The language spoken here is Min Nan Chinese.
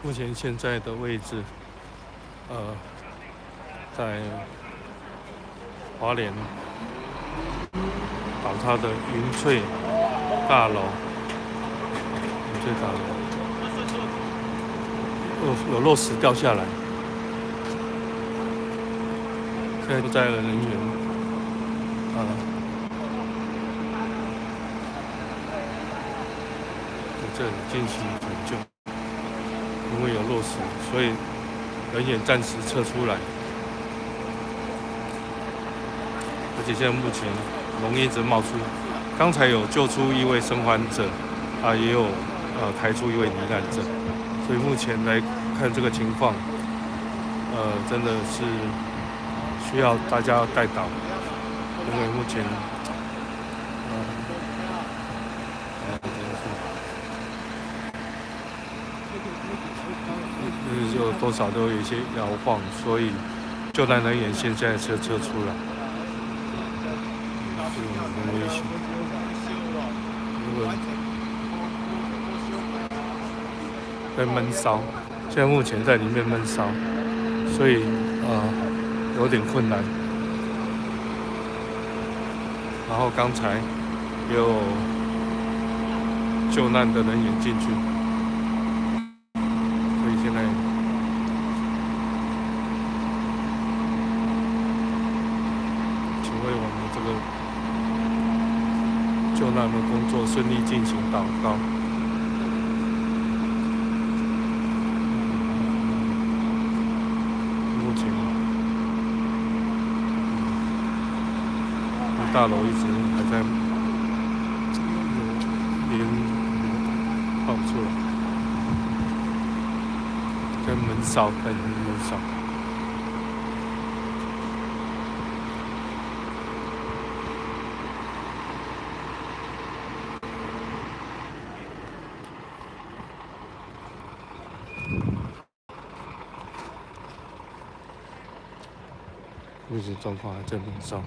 目前現在的位置，在花蓮倒塌的雲翠大樓，雲翠大樓有落石掉下來，現在救災的人員啊，在這裡進行拯救。因為有落石，所以人員暫時撤出來。而且現在目前濃煙一直冒出，剛才有救出一位生還者，啊，也有抬出一位罹難者，所以目前來看這個情況，真的是需要大家代禱，因為目前，真的是。就多少都有一些搖晃，所以救難人員現在撤出來，是很危險。如果在悶燒，現在目前在裡面悶燒，所以有點困難。然後剛才有救難的人員進去，所以現在。請為我們這個救難的工作順利進行禱告。目前，大樓一直還在煙冒出來，在悶燒，在悶燒。目前狀況還在悶燒。